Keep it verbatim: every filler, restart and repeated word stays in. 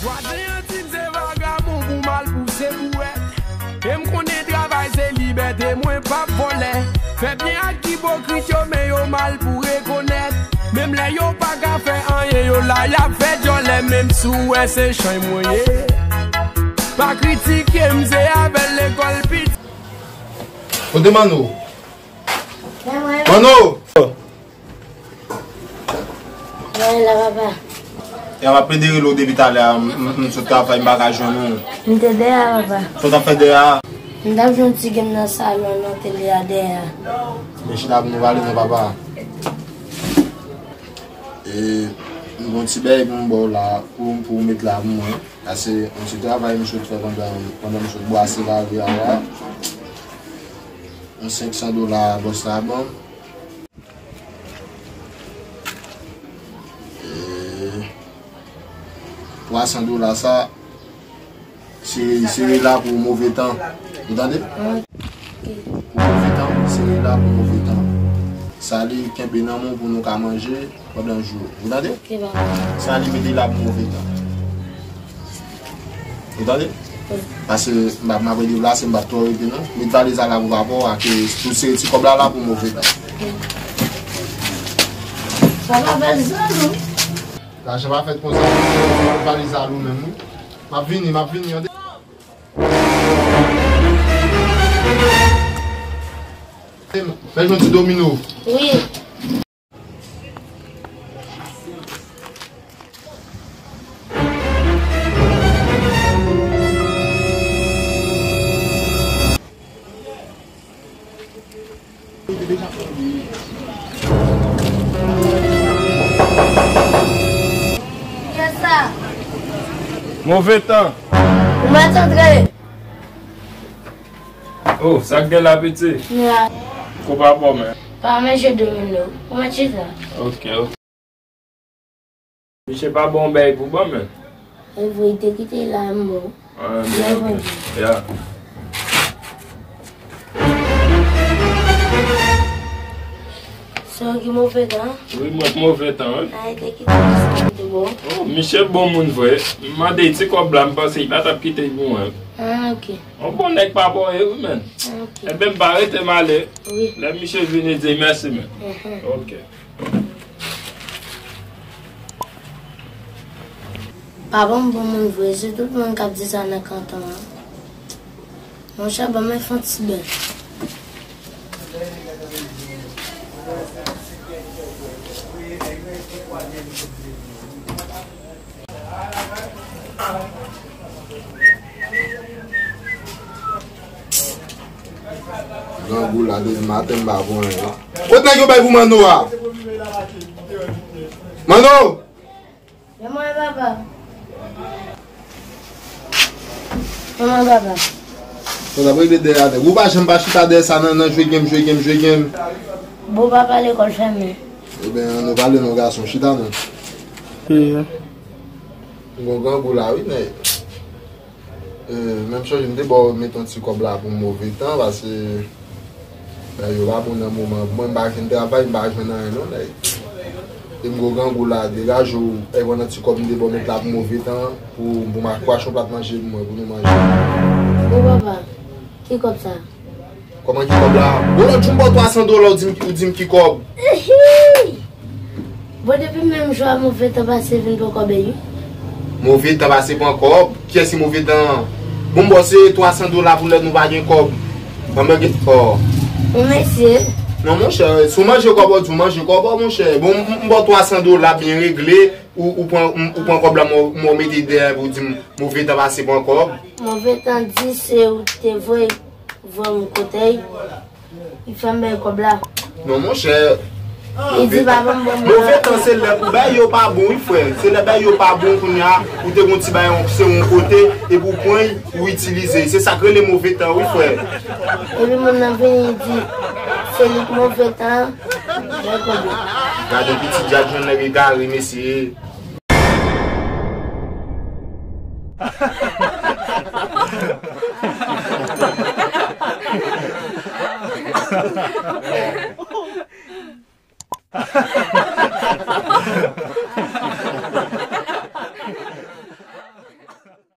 Vwazen an di m se vagabon pou m al pouse bouwèt. E m konnen travay se libète, mwen p ap vòlè. Fè byen ak ipokrit yo, men yo mal pou rekonèt. Menm lè yo pa ka fè anyen, yo la y ap fè djòlè. Menm si w wè se chay mwen ye, pa kritike m, se avè l lekòl piti. Kote Manno? Manno! Mwen la, papa. E a, m ap plede rele w depi talè a, m, m, m sot travay, m pa ka jwenn ou. M te dèyè a, papa. Sa w t ap fè dèyè a? M t ap jwe yon ti game nan salon nan tele a dèyè a. Men chita pou nou pale non, papa. E, m gon ti bèy pou m ba w la, pou, pou w met la pou mwen. Sa se yon ti travay m sot fè pandan, pandan m sot bwase lari a la. Yon senk san dola bòs la ban m. E, twa san dola sa, se, se la pou move tan. Ou tande? Ok. Pou move tan, se la pou move tan. Sa li kenbe nan men w pou nou ka manje pandan jou. Ou tande? Ok, papa. Sa li mete la pou move tan. Ou tande? Wi. Paske m ap, m ap deplase, m p ap twò rete non. Met valiz la la pou papa w, ak tout seri ti kòb la la pou move tan. Papa, valiz la non. Lajan pa fèt konsa, valiz la lou menm wi. M ap vini, m ap vini, tande. Fè jwenn ti domino. Wi. Kiyès sa? Move tan. Ou mèt antre. Oh, sa k gen la, piti? Kou pa bon, men. Pa manje domino. Ou mèt chita. Ok, ok. Misye pa bon bèy pou bon, men. E vre, te kite la, m bon. Ah, men, ok. Ya. Se ou ki move tan? Wi, mwen k move tan, wi. Ay, te kite sa, te bon. Oh, misye bon moun vre. M mande ti kòb la, m panse li pa t ap kite l pou mwen. Ah, ok. Yon bon nèg pa pòye wi, men. Ok. Ebyen, m pa rete m ale. Wi. Lè misye vini, di mèsi, men. Mhm. Ok. Papa m bon moun vre, se tout moun k ap di sa nan kanton an. Monchè, ban mwen fè yon ti bèl. Grangou la depi maten m pa pran anyen. Kot nèg yo bay pou Manno a? Manno! Men mwen papa. Men mwen papa. Bon, n ap regle dèyè avèk ou. Ou pa janm pa chita dèyè sa nan, nan jwe game, jwe game, jwe game. Bon, papa, lekòl fèmen. Ebyen, ann nou pale non, gason. Chita non. Gon grangou la, wi, nèg. Eh, men m sonje m te ba w met yon ti kòb la pou move tan, paske, eh, yo pa bon nan moman. Mwen, m pa jwenn travay, m pa jwenn anyen non, nèg. E m gwo grangou la, degaje w, eh, pran nan ti kòb m te ba w met la pou move tan, pou, pou m kwache yon plat manje pou mwen, pou nou manje. Bon, papa, ki kòb sa? Kòman ki kòb la? Bon, lòt jou m ba w twa san dola, ou di m, ou di m ki kòb? Ehi! Bon, depi menm jou a, move tan pase vin pran kòb, wi. Move tan pase pran kòb? Kiyès ki move tan an? Bon, m ba w se twa san dola pou lè nou pa gen kòb. Ban mwen gen, oh. Bon, mèsi. Non, monchè, si w manje kòb, ou di w manje kòb, monchè. Bon, m, m ba w twa san dola byen regle, ou, ou pran, ou pran kòb la, m, m mete dèyè pou w di m move tan pase pran kòb. Move tan di se ou te voye, voye m kote. Li fè m bay kòb la. Non, monchè. Li di papa m ban m la. Move tan se lè pou bay yo pa bon, wi, frè. Se lè bay yo pa bon, kounye a, ou te gon ti bay yon, se yon kote, epi w pran l, ou itilize. Se sa k rele move tan, wi, frè. Epi moun nan vini, li di, se li k move tan, bay kòb la. Gade yon pitit djad, yon nèg egare, mesye.